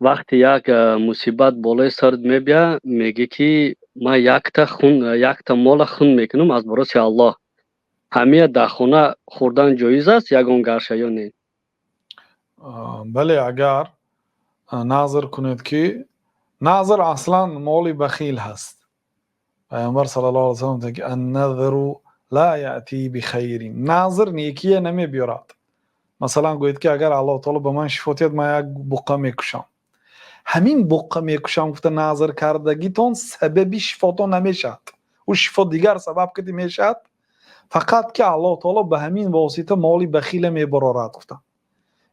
Вақте як мусибат болои сарат мебия, мегӣ, ки ман якта хун, якта мола хун мекунам аз бароси Аллоҳ. Ҳамия дар хона хӯрдан ҷоиз аст ягон гарша ё не? Бале, агар назр кунед, ки назр аслан моли бахил ҳаст. Пайғамбар саллаллоҳу алайҳи васаллам ки: "النذر لا يأتي بخير". Назр некие намебиёрад. Масалан, гӯед, ки агар Аллоҳ таоло ба ман шифо диҳад, ман як буққа мекушам. Ҳамин буққа мекушам гуфта назр кардагитон сабаби шифотон намешавад. Ӯ шифо дигар сабаб киди мешавад, фақат ки Аллоҳ таоло ба ҳамин восита моли бахила мебарорад, гуфтам.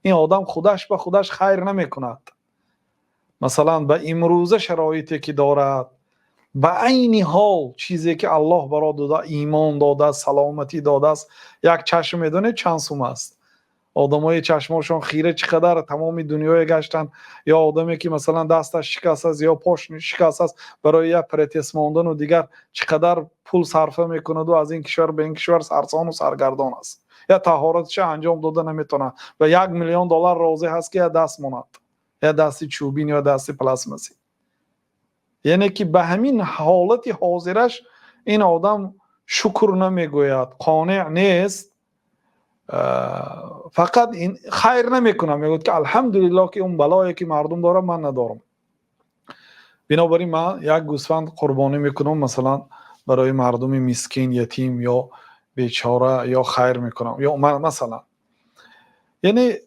Ин одам худаш ба худаш хайр намекунад. Масалан, ба имрӯза шароите ки дорад, ба айни ҳол чизе ки Аллоҳ баро дода, имон додааст, саломатӣ додааст. Як чашм медонед чанд сум аст? Одамои чашмошон хира чӣ қадар тамоми дунёе гаштанд, ё одаме ки, масалан, дасташ шикастааст ё пош шикастааст, барои як протез мондану дигар чӣ қадар пул сарфа мекунаду аз ин кишвар ба ин кишвар сарсону саргардон аст, я таҳоратша анҷом дода наметавонад. Ва 1 миллион доллар розӣ ҳаст, ки як даст монад, я дасти чӯбин ё дасти пластмассӣ. Яъне ки ба ҳамин ҳолати ҳозираш ин одам шукр намегӯяд, қонеъ нест, фақат хайр намекунад. Мегӯяд, ки алҳамдулиллоҳ, ки он балое ки мардум дорад, ман надорам, бинобар ин ман як гӯсфанд қурбонӣ мекунам, масалан, барои мардуми мискин, ятим ё бечора, ё хайр мекунам, ё масалан. Яъне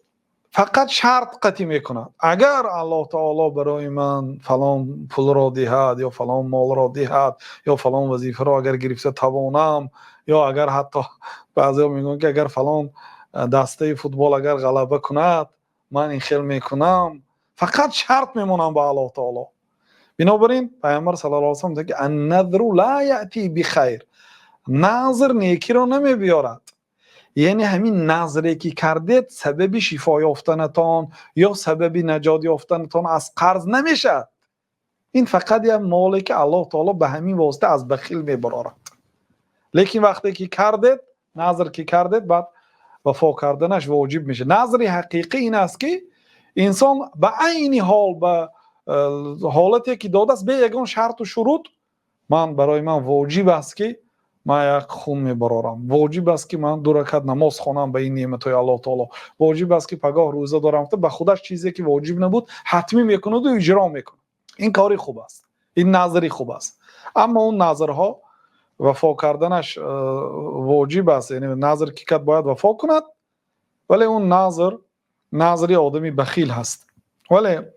фақат шарт қатъӣ мекунад: агар Аллоҳ таоло барои ман фалон пулро диҳад ё фалон молро диҳад ё фалон вазифаро агар гирифта тавонам, ё агар ҳатто баъзеҳо мегӯянд, ки агар фалон дастаи футбол агар ғалаба кунад, ман ин хел мекунам. Фақат шарт мемонам ба Аллоҳ таоло. Бинобар ин Пайғамбар саллаллоҳу алайҳи васаллам ки: "النذر لا يأتي بخير". Назр некиро намебиёрад. Яъне ҳамин назре ки кардед, сабаби шифо ёфтанатон ё сабаби наҷот ёфтанатон аз қарз намешавад. Ин фақат як моле ки Аллоҳ таоло ба ҳамин восита аз бахил мебарорад. Лекин вақте ки кардед, назр ки кардед, баъд вафо карданаш воҷиб мешавад. Назри ҳақиқӣ ин аст, ки инсон ба айни ҳол, ба ҳолате ки додааст, бе ягон шарту шурут, ман барои ман воҷиб аст, ки ман як хун мебарорам, воҷиб аст, ки ман ду ракат намоз хонам ба ин неъматҳои Аллоҳ таоло, воҷиб аст, ки пагоҳ рӯза дорам, ба худаш чизе ки воҷиб набуд, ҳатмӣ мекунаду иҷро мекунад. Ин кори хуб аст, ин назри хуб аст. Аммо он назрҳо вафо карданаш воҷиб аст, яъне назр ки кард, бояд вафо кунад, вале он назр назри одами бахил ҳаст. Вале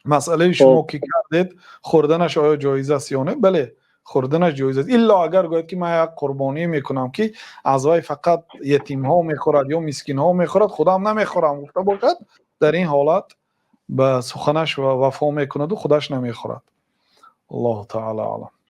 масъалаи шумо ки кардед, хӯрданаш оё ҷоиз аст ё не? Бале, хӯрданаш ҷоиз аст, илло агар гӯяд, ки ман як қурбонӣ мекунам, ки аз вай фақат ятимҳо мехӯрад ё мискинҳо мехӯрад, худам намехӯрам гуфта бошад, дар ин ҳолат ба суханаш вафо мекунаду худаш намехӯрад. Аллоҳу таала аълам.